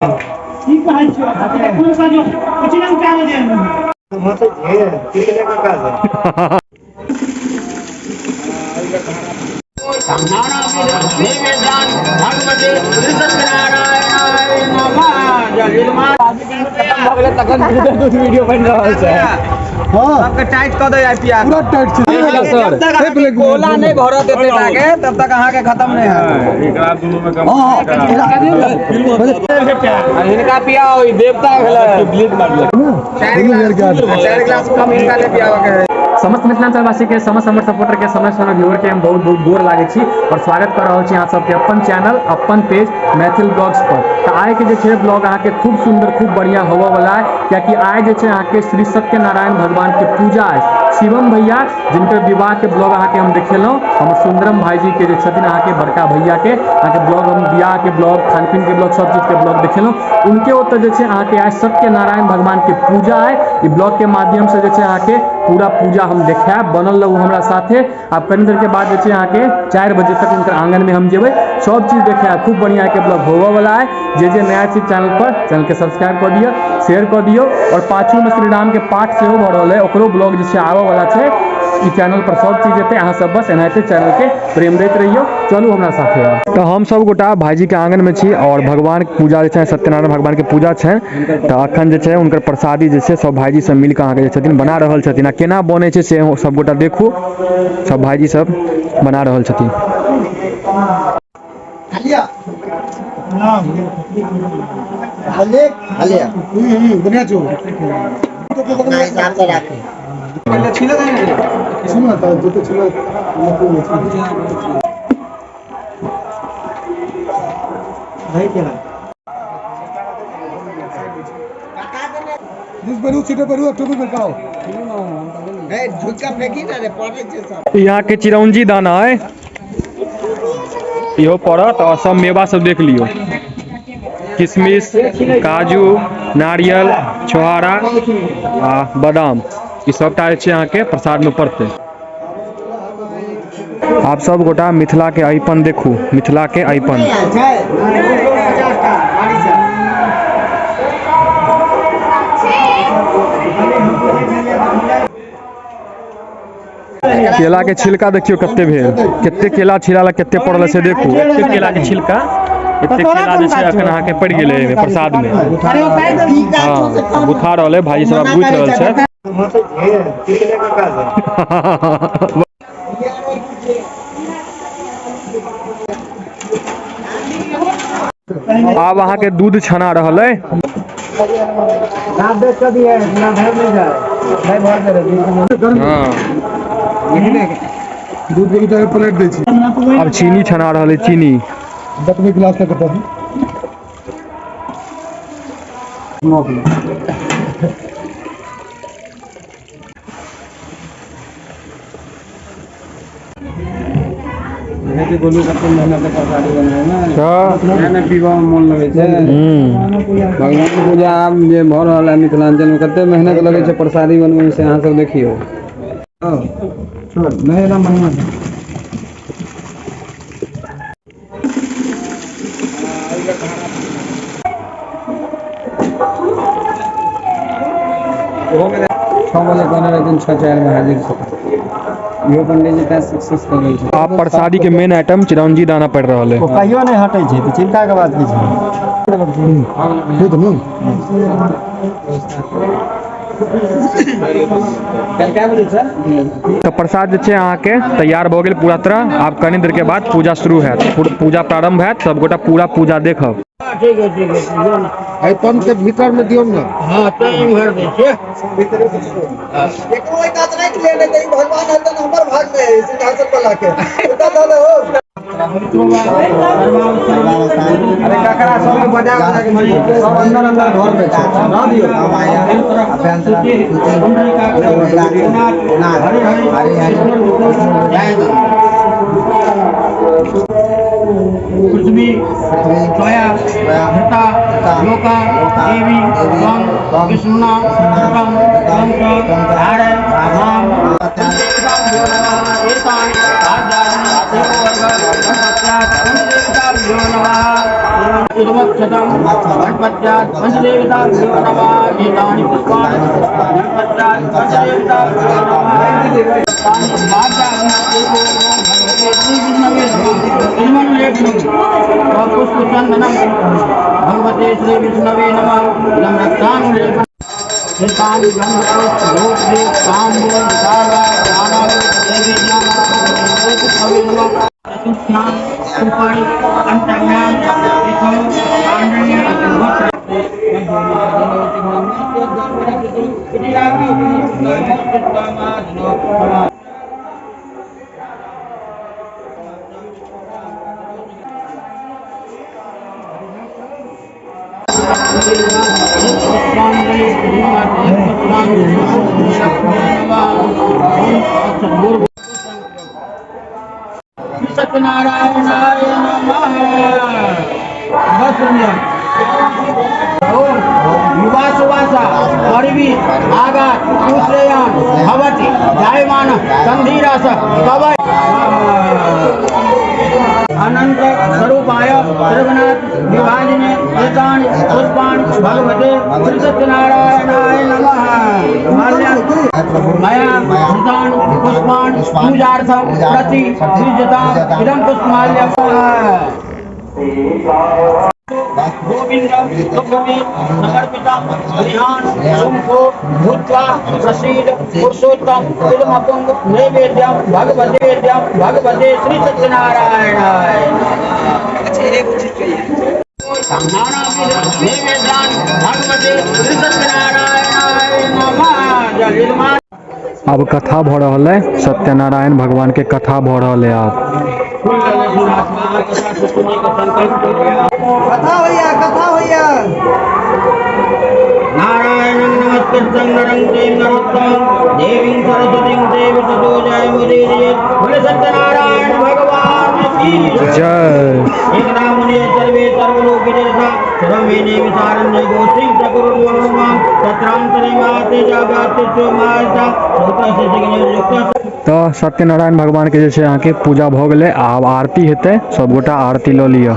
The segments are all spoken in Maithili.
की कहै छियौ कोनो काज किछु नहि उठाबै दे। वीडियो बनि रहल छै। सबके टाइट कऽ दे आईपीआर। पूरा टाइट छै। सर कोला नहि भरत एते टाके तब तक अहाँके खत्म नहि हैत। आ हिनका पियाओ, ई देवता भेलै। 4 गिलास कम हिनका नहि पियाबऽ के है। समस्त मिथिलांचलवासी के, समस्त हमर सपोर्टर के, समस्त हमर व्यूअर के हम बहुत बहुत गोर लागै छी और स्वागत कर रहल छी अहाँ सबके अपन चैनल अपन पेज मैथिल ब्लॉग्स पर। तऽ आइ के जे छै ब्लॉग अहाँके खूब सुंदर खूब बढ़िया होबऽ वाला है, कियाकि आइ जे छै अहाँके श्री सत्यनारायण भगवान के पूजा है। शिवम भैया जिनकर विवाह के ब्लॉग अहाँके हम देखेलहुँ, हमर सुंदरम भाईजी के जे छथिन अहाँके बड़का भैया के अहाँके ब्लॉग, हम बियाह के ब्लॉग, खान पीन के ब्लॉग, सब चीज के ब्लॉग देखेलहुँ। उनके ओतऽ जे छै अहाँके आइ सत्यनारायण भगवान के पूजा है। ई ब्लॉग के माध्यम से जे छै अहाँके पूरा पूजा हम देखायब, बनल रहू हमरा साथे। आब कनी देर के बाद जे छै अहाँके 4 बजे तक उनकर आंगन में हम जेबै, सब चीज देखायब। खूब बढ़िया के ब्लॉग होबऽ वाला है। जे जे नया छै चैनल पर, चैनल के सब्सक्राइब कऽ दियौ, शेयर कऽ दियौ। और पाछू में श्री राम के पाठ सेहो भऽ रहल है, ओकरो ब्लॉग जे छै आबऽ वाला छै। ई चैनल पर सब चीज एतै, अहाँ सब बस एनाहिते चैनल के प्रेम दैत रहियौ। चलू हमरा साथे। तऽ हम सब गोटा भाईजी के आंगन में छी और भगवान के पूजा जे छै सत्यनारायण भगवान के पूजा छै। तऽ अखन जे छै हुनकर प्रसादी जे छै सब भाईजी सब मिलके अहाँके जे छथिन बना रहल छथिन। आ केना बनै छै से सब गोटा देखू, सब भाईजी सब बना रहल छथिन। बढ़िया छौ। सुन तऽ जते छलै। जिस बेरू सीटे बेरू टोपी में खाओ। यहाँ के चिरौंजी दाना है, इहो पड़त। और सब मेवा सब देख लियौ, किशमिश, काजू, नारियल, छोहारा आ बादाम, ई सबटा जे छै अहाँके प्रसाद में पड़तै। आप सब गोटा मिथिला के अरिपन देखू, मिथिला के अरिपन। केला के छिलका देखियो कते भेल, कते केला छिलाला कते पड़ल से देखू। एते केला के छिलका, एते केला जे छै अखन अहाँके पड़ि गेलै एहिमे प्रसाद में। हाँ, गुथा रहल है भाई सब, आब गुथि रहल छै। आब अहाँके दूध छना रहल है। दूध के दूटा प्लेट दै छी। आब चीनी छना रहल है, चीनी। बतबे गिलास तक दऽ दी। गोलू कते मेहनत से प्रसादी बनबै ने, ने पीबऽ मे मोन लगै छै। भगवान के पूजा आब जे भऽ रहल है मिथिलांचल में, कते मेहनत लगै छै प्रसादी बनबै में, से अहाँ सब देखियौ। नहीं एकदम बढ़िया छै। 6 बजे कहने रहथिन, 6:04 में हाजिर छै। इहो पंडित जी तें सक्सेस कऽ गेल छै। आब प्रसादी के मेन आइटम चिरौंजी दाना पड़ि रहल है। ओ कहियो नहि हटै छै, तऽ चिंता के बात की छै। ठीक है। तऽ प्रसाद जे छै अहाँके तैयार भऽ गेल पूरा तरह। आब कनी देर के बाद पूजा शुरू हैत, पूजा प्रारंभ हैत, सब गोटा पूरा पूजा देखब। अरिपन के भीतर में दियौ ने। एकरो एक हाथ राखि ले, नहि तऽ ई भगवान हतन हमर भाग में है सिंहासन वाला के। ओतऽ दऽ दहो। अरे ककरा सब बजा बजा के सब अंदर अंदर घर में छै, ना दियौ। पृथ्वी त्वया धृता लोका देवी त्वं विष्णुना धृतं त्वं च धारय मां। एतानि आद्यानि देववर्ग इदमक्षतं गणपत्यात् पञ्चदेवताभ्यो नमः। एतानि पुष्पाणि गणपत्यात् पञ्चदेवताभ्यो नमः। पुष्पचन्दनं भगवते श्री विष्णवे नमः। इदं रक्तानुलेपनं सत्यनारायणाय नमः। बस युवा सुवासा परिवि आगात कुश्रेयान भवति जायमान संधिरस कवय अनंत स्वरूपाय त्रिगुणात् विभाजने एतानि पुष्पाणि भगवते श्री सत्यनारायणाय नमः। मया कृतानि पुष्पाणि पूजार्थं प्रति सृजताम् इदं पुष्पमाल्यम्। गोविन्दं सुभवे समर्पितं गृहान् सुमुखो भूत्वा प्रसीद पुरुषोत्तम इदमपुंग नैवेद्यं भगवते श्री सत्यनारायणाय नैवेद्यान् भगवते श्री सत्यनारायणाय नमः। अब कथा भ रहल है, सत्यनारायण भगवान के कथा भ रहल है। आब कथा भैया, कथा भैया। नारायणं नमस्कृतं नरं चैव नरोत्तमं देवीं सरस्वतीं देवी ततो जयमुदीरयेत्। बोले सत्यनारायण भगवान की जय। एकदा मुने सर्वे सर्वलोकिजनता सर्वे देवी सारण्य गोष्ठीं प्रकुर्वन्मां तत्रान्तरे माते जागाते माता तो सत्यनारायण भगवान के जे छै अहाँके पूजा भऽ गेलै। आब आरती हेतै, सबगोटा आरती लऽ लिअ।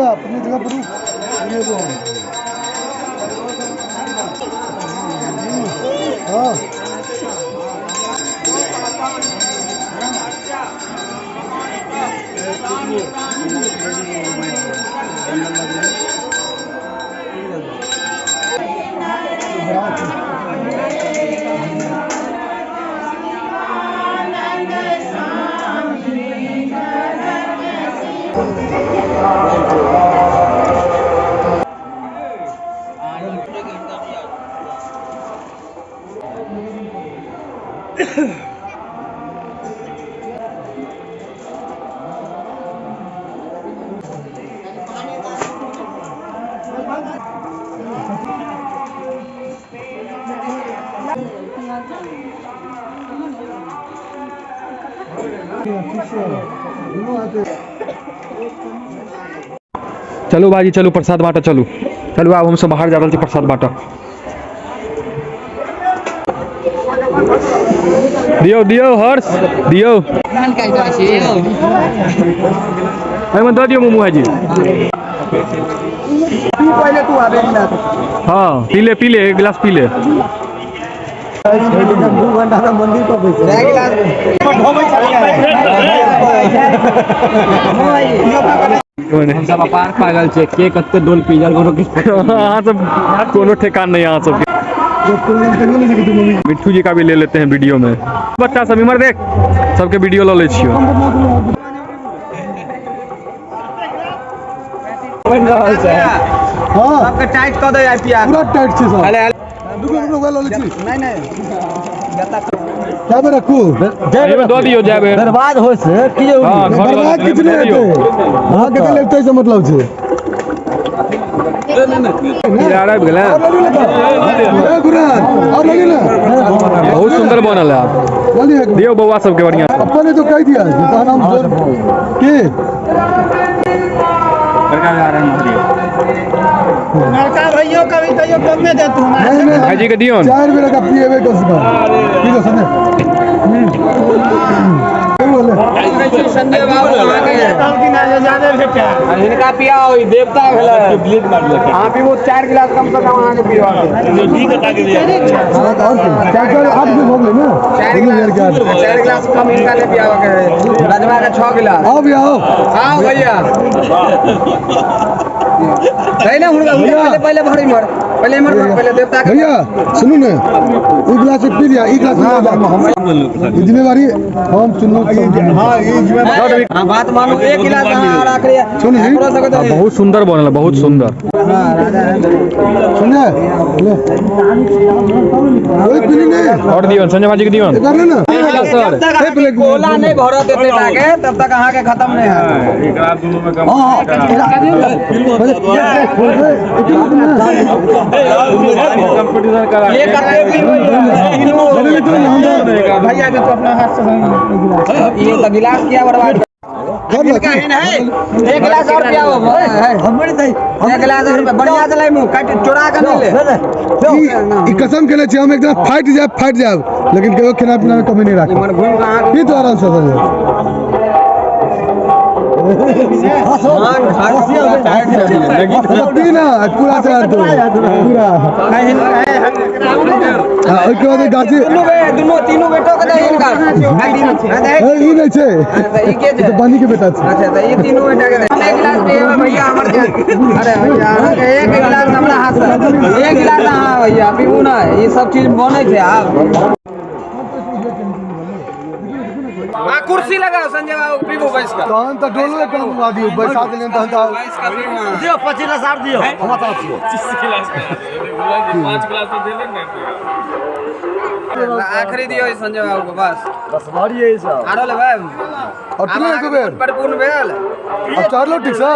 अपनी जगह पर ये वो हाँ चलू भाजी चलू प्रसाद बाँटऽ चलू चलू। आब हमसब बाहर जा रहल छी प्रसाद बाँटऽ। दियौ दियौ हर्ष दियौ, एहिमे दऽ दियौ मोमू भाजी। हाँ पी ले एक गिलास पी ले। 2 घंटा से मंदिर पर बैठे। हम सब अपार पागल छै के कते डोल पीजल कोनो किछु। अहाँ सब कोनो ठेकान नहीं अहाँ सबके। मिट्ठू जी का भी ले लेते हैं वीडियो में। बच्चा सब इमर देख, सबके वीडियो ल लै छियो। बनि रहल छै। हाँ। सबके टाइट कऽ दे आइ पिया। पूरा टाइट छै सब। अरे। रुको रुको, वएह लऽ लै छी। नहि नहि। कए बेर रखू? एहिमे दऽ दियौ जाय बेर। बर्बाद होइ से की जरूरी? हाँ, घर बर्बाद किछु नहि दऽ दियौ। हेतै, अहाँ कते लेब ताहिसँ मतलब छै। यार आबि गेलै। आओर लऽ लिअ तऽ। ए गुरुराज, आओर लऽ लिअ ने। बहुत सुंदर बनल है। आब लऽ लिअ एक। दियौ बौआ सबके बढ़िया से। अपन तो कहि दिया तहन हम जोर की। नहीं नहीं। भाईजी के दियौ। 4 बेर का पिएबे कम से कम, ठीक है? सुने बोले। संजय बाबू अहाँके आ हिनका पियाओ, ई देवता भेलै। अहाँ पीबू 4 गिलास कम से कम अहाँके पीबाक। हाँ, तऽ आओर की, 4 4 8 बेर भऽ गेलै ने। 4 दुनू बेर के गिलास। 8। 4 गिलास कम हिनका नहि पियाबऽ के है, रजवा के 6 गिलास। आओ भैया, आओ। आओ भैया। नहीं ना, हुनका हुनका पहले पहले भर इमहर, पहले इमहर भर, पहले देवता के। भैया सुनू ने, एक गिलास पी लिया, एक गिलास ई जिम्मेवारी हम चुनलहुँ। हाँ, ई जिम्मेवारी। हाँ, बात मानू, 1 गिलास अहाँ राख लिया। सुन जी। एकरो सबके हाँ, बहुत सुंदर बनल है, बहुत सुंदर। हाँ, राजा है। सुनिए ले, कोई पीली नहीं। और दियौ संजय भाजी के दियौ। एक ले ना। सर। जब तक अहाँके कोला नहीं भरत एते टाके तब तक अहाँके खत्म नहीं है। हाँ, ये कते पीबै? भैया भैया के अपना हाथ से ये तो गिलास किया बर्बाद हिनका हिन है। 1 गिलास और पियाओ है, 1 गिलास और बढ़िया से ले, मुंह काट चोरा के नहीं ले। ई कसम केने छी हम एकदम फाटि जायब, फाटि जायब, लेकिन कहियो खाना पीना में कमी नहीं राखब। इमहर घुमि कऽ अहाँके पी तो आराम से संजय। अच्छा, पी ना पूरा तैयार तो पूरा। हाँ, ओहिके बाद गाछी। दुनू बे दुनू तीनू बेटो के दे हिनका। ए, ई नहि छै। तऽ ई के ई छै? तऽ बनी के बेटा छै। अच्छा, तऽ ई तीनू बेटा के दे। हम 1 गिलास पिएबै भैया हमर के। अरे भैया, अहाँके 1 गिलास हमरा हाथ से, 1 गिलास अहाँ भैया पीबू ने। ई सब चीज बनै छै आब। हाँ, कुर्सी लगाओ संजय बाबू, पीबू बैस कऽ। तहन तऽ डोलो कम उड़ा दियौ, बैसा देलियनि तहन तऽ। दियौ 25 गिलास आर दियौ, हमरा तरफ से। आखिरी दियौ ई संजय बाबू के बस। बस भरिए ई सब। आरो लेबै? और आब पीलहुँ अहाँके एको बेर? परिपूर्ण भेल। अब चढ़लो ठीक से।